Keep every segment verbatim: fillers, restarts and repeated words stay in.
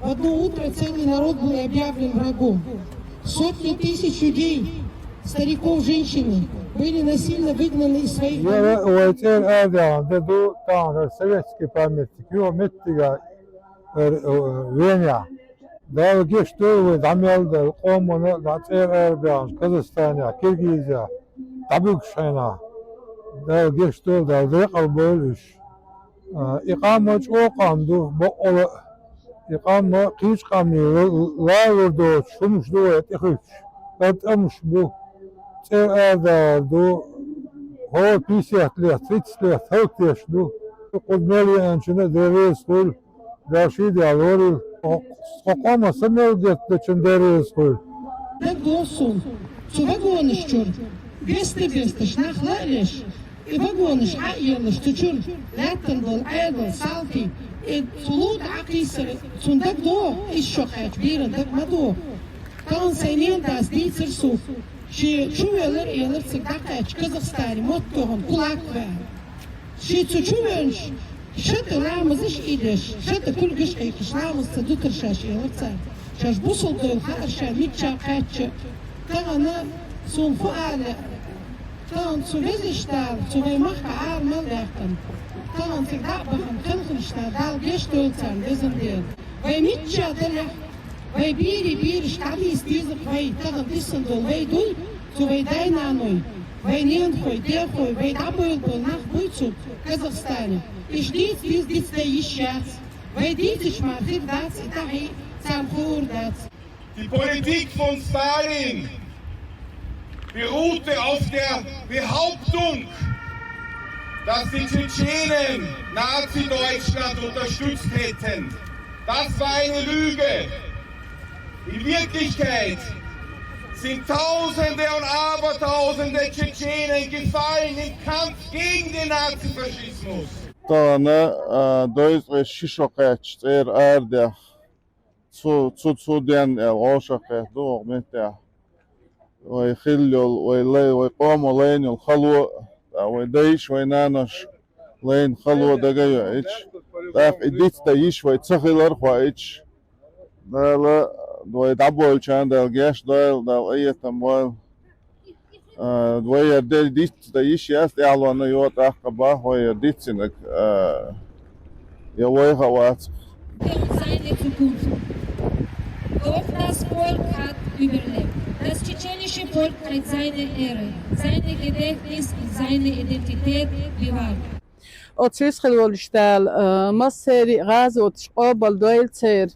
В одно утро целый народ был объявлен врагом. Сотни тысяч людей, стариков, женщины были насильно выгнаны из своих домов. Яра вай цӀера арадаьхна де ду тахана советский памятник, юха меттига, э, э, Вене. Дала гешт дойла вай дӀа мел даьча къомана, дӀа цӀера арабаьхнача Казахстанехь, Киргизехь, дӀабуьгуш хьенехь. Дала гешт дойла, Дала декъал бойла уьш. А, и къам а чӀогӀа къам ду, баккъала а. И къам а кхечу къаманна ла-, лалур доцуш хӀумаш ду вай тӀехуьттуш. ТӀа-, тӀамаш бу, цӀера арадалар ду, хӀора пятьдесят лет, тридцать лет хӀаллакдеш ду. Кхуза мел веанчунна а Дела реза хуьлда, Дала шен дуьхьа лорийла. Тхо-, тхо къоман са мел геттачунна Дела реза хуьлда. ДагадогӀу суна, цу вагонаш чуьра беста-бесташ нах ла а леш, и вагонаш хьа а еллаш, цу чуьра лаьттана болу Ӏедал, салти, и цу лув тӀе Ӏакхийсар, цунна дагадогӀу, иза шо кхаьчча, беран дага ма догӀу. Тахана сайн ненан дас дийцира суна, шен чувеллар а елира цига дӀакхаьчча Казахстане, мотт тоьхна кулак ваьлла. Шен цу чувеанча, шатӀа ламазаш а деш, шатӀа кулгаш а хьоькхуш, ламаз ца дутара шаьш, элира цара. Шаьш бусалба дойла хаьара ша мичча кхаьчча а. Тахана суна фу ала лаьа, тахана цу везачу Дала цу вай махкахь ара мел ваьккхина. Тахана цига дӀа а бахана, кхелхинчу Дала, Дала гечдойла царна, везан Дела. Вай мичча далахь, вай берийн бераш дӀадийца дезарг вай, тахана диссина долу вай дуй, цу вай дай-наной, вай ненахой, дехой, вай дӀабевлла болу нах буй цу Казахстане. Уьш дийца деза, дицдан йиш яц. Вай дийцича мара хир дац, и тӀаьхье царна хуур дац. Die Politik von Stalin beruhte auf der Behauptung, dass die Tschetschenen Nazi-Deutschland unterstützt hätten. Das war eine Lüge. In Wirklichkeit sind Tausende und Abertausende Tschetschenen gefallen im Kampf gegen den Nazifaschismus. Тахана, а, дезткъе ши шо кхаьчча цӀера арадаьхна, цу, цу, цу денна аьлла, вовшах кхетта ду вай меттехь. Вай хилла йолу, вай лай, вай къомо лайна йолу хало а, вай дайша, вай наноша лайна хало а дага а йоуьйтуш, тӀаккха и дицдан йиш вай ца хилар а хоуьйтуш, Дала вай дӀабойлучарна Дала гечдойла, Дала къинхетам бойла. А, вай яра де дицдан йиш яц, тӀаьхьалонна йо тӀаккха боху вай яра дицдинарг, а, я вайх а вац. Seine Zukunft. Doch das Volk hat überlebt. Das tschetschenische Volk hat seine Ehre, seine Gedächtnis und seine Identität bewahrt. Оцу висхила волуш Дала, а, массеран а гӀазоташ къобалдойла церан.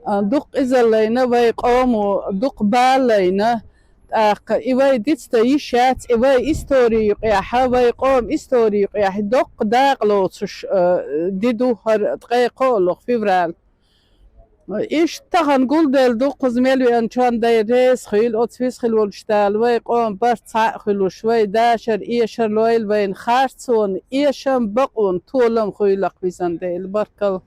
А, дукха къизалла лайна вай къомо, дукха бала лайна. ТӀаккха и вай дицдан йиш яц, и вай истори юкъехь, вай къоман истори юкъехь доккха дакъа лоцуш, а, ди ду хӀара ткъе кхоалгӀа февраль. Иштта тахана гулделла ду, кхуза мел веанчунна Дела реза хуьлда, оцу висхила волуш Дала, вай къоман барт цхьаъ а хуьлуш, вай дашар, эшар лойла вайна харцонан, эшам, бакъонан толам хуьйлакх, везан Дела. Баркалла.